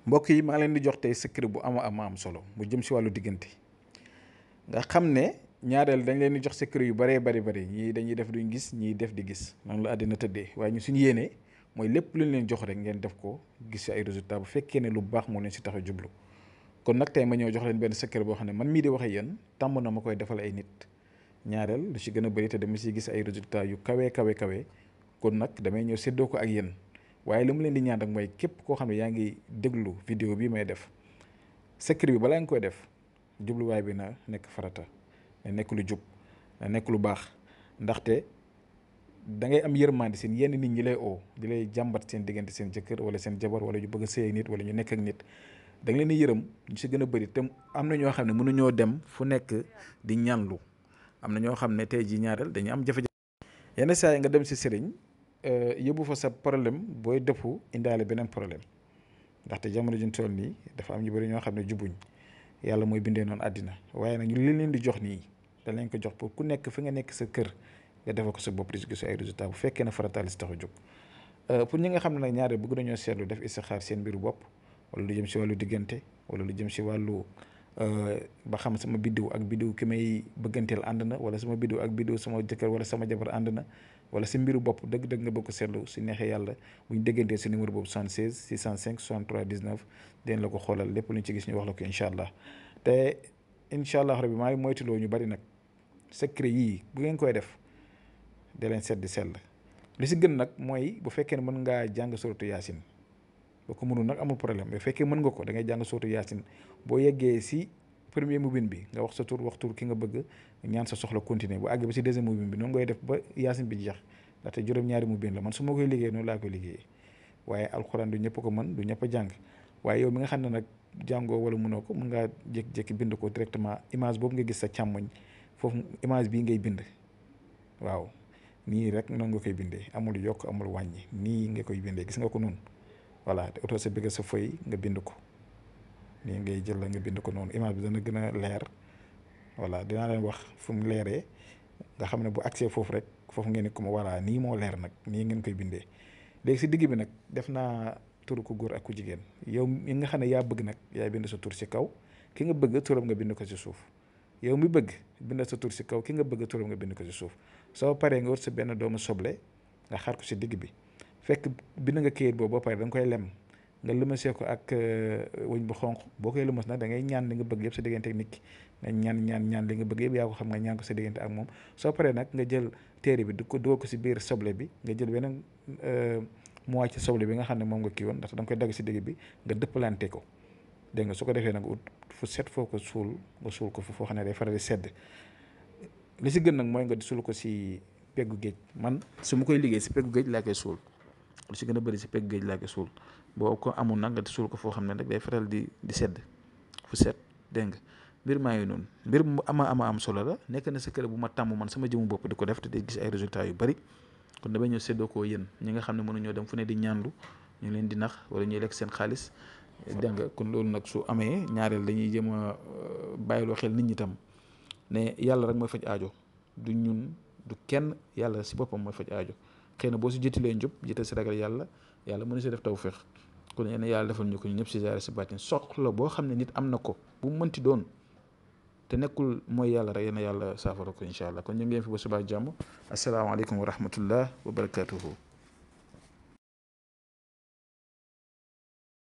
mbokk yi maa leen di jox tey secret bu am solo mu jëm si wàllu diggante nga xam ne ñaareel dañ leen di jox secret yu bëree bëri ñii dañuy def duñ gis ñii def di gis noonu la àddina tëddee waaye ñu suñu yéenee mooy lépp lu ñu leen jox rek ngeen def ko gis si ay résultats bu fekkee ne lu baax moo leen si tax a jublu kon nag tey ma ñëw jox leen benn secret boo xam ne man mii di waxee yéen tàmm na ma koy defal ay nit ñaareel lu si gën a bëri te dama siy gis ay résultats yu kawe kon nag damay ñëw séddoo ko ak yéen. waaye li mu leen di ñaan rek mooy képp koo xam ne yaa ngi déglu vidéo bi may def secret bi balaa nga koy def jubluwaay bi na nekk farata na nekk lu jub na nekk lu baax ndaxte da ngay am yërmande seen yenn nit ñi lay oo di lay jàmbat seen diggante seen jëkkër wala seen jabar wala ñu bëgg a sëy ak nit wala ñu nekk ak nit da nga leen di yërëm ñu si gën a bëri te am na ñoo xam ne mënuñoo dem fu nekk di ñaanlu am na ñoo xam ne tey jii ñaareel dañuy am jafe-jafe yenn saa yi nga dem si sëriñ yóbbu fa sa problème booy dëppu indaale beneen problème ndaxte jamono juñ toll nii dafa am ñu bëri ñoo xam ne jubuñ yàlla mooy bindee noonu àddina waaye nag ñu li leen di jox nii da lañ ko jox pour ku nekk fi nga nekk sa kër nga defal ko sa bopp di gis ay résultats bu fekkee ne farataal si tax a jóg pour ñi nga xam ne nag ñaare bëgg nañoo seetlu def istixaar seen mbiru bopp wala lu jëm si wàllu diggante wala lu jëm si wàllu ba xam sama biddiw ak biddiw ki may bëgganteel ànd na wala sama biddiw ak biddiw sama jëkkër wala sama jabar ànd na wala si mbiru bopp dëgg-dëgg nga bëgg ko seetlu si neexee yàlla bu ñu déggantee si numéro boobu 76 605 63 19 dinañ la ko xoolal lépp lu ñu ci gis ñu wax la ko incha allah te incha allah rabbi maa ngi moytuloo ñu bari nag secret yii bu ngeen koy def da leen seet di sell li si gën nag mooy bu fekkee ne mën ngaa jàng suratu yaasin boo ko mënul nag amul problème bu fekkee mën nga ko da ngay jàng suratu yaasin boo yeggee si premier mubin bi nga wax sa tur wax tur ki nga bëgg ñaan sa soxla continuer bu àgg ba si deuxième mubin bi noonu ngay def ba yaasin bi jeex ndaxte juróom-ñaari mubin la man su ma koy liggéey noonu laa koy liggéeyee waaye alxuraan du ñëpp ko mën du ñëpp a jàng waaye yow mi nga xam ne nag jàngoo wala mënoo ko mën ngaa jékki-jékki bind ko directement image boobu nga gis sa càmmoñ foofu image bii ngay bind waaw nii rek noonu nga koy bindee amul yokk amul wàññi nii nga koy bindee gis nga ko noonu voilà te oto sa bëgg sa feuille nga bind ko nii ngay jël la nga bind ko noonu image bi dana gën a leer voilà dinaa leen wax fu mu leeree nga xam ne bu accès foofu rek foofu ngeen ne ko voilà nii moo leer nag nii ngeen koy bindee léegi si digg bi nag def naa tur ku góor ak ku jigéen yow mi nga xam ne yaa bëgg nag yaay bind sa tur si kaw ki nga bëgg turam nga bind ko si suuf yow mi bëgg bind sa tur si kaw ki nga bëgg turam nga bind ko si suuf soo paree nga wut sa benn doomu soble nga xar ko si digg bi fekk bind nga kayit boobu ba pare da nga koy lem nga lëmasee ko ak wëñ bu xonq boo koy lëmas nag da ngay ñaan li nga bëgg yëpp sa diggante ak nit ki nga ñaan li nga bëgg yëpp yaa ko xam nga ñaan ko sa diggante ak moom soo paree nag nga jël téere bi dugal ko si biir soble bi nga jël beneen moitié soble bi nga xam ne moom nga kii woon ndax da nga koy dagg si digg bi nga dëppalante ko dégg nga su ko defee nag ut fu set foo ko suul nga suul ko foo xam ne day faral di sedd li si gën nag mooy nga suul ko si peggu géej man su ma koy liggéey si peggu géej laa koy suul lu si gën a bëri si peggu géej laa koy suul boo ko amul nag nga suul ko foo xam ne rek day faral di sedd fu set dégg nga mbir maa ngi noonu mbir mu am solo la nekk na secret bu ma tàmm man sama jëmu bopp di ko def te di gis ay résultats yu bëri kon damay ñëw séddoo koo yéen ñi nga xam ne mënuñoo dem fu ne di ñaandu ñu leen di nax wala ñuy lekk seen xaalis dégg nga kon loolu nag su amee ñaareel dañuy jëm a bàyyiloo xel nit ñi tam ne yàlla rek mooy faj aajo du ñun du kenn yàlla si boppam mooy faj aajo xëy na boo si jiitalee njub jiital si ragal yàlla mën na si def tawfeex kon yéen yàlla defal ñu ko ñu ñëpp si jaare si baatin soxla boo xam ne nit am na ko bu mu mënti doon te nekkul mooy yàlla rek yéen yàlla saafara ko incha allah kon ñu ngi fi ba subaa jàmm asalaamaaleykum wa rahmatullah wa barakatuhu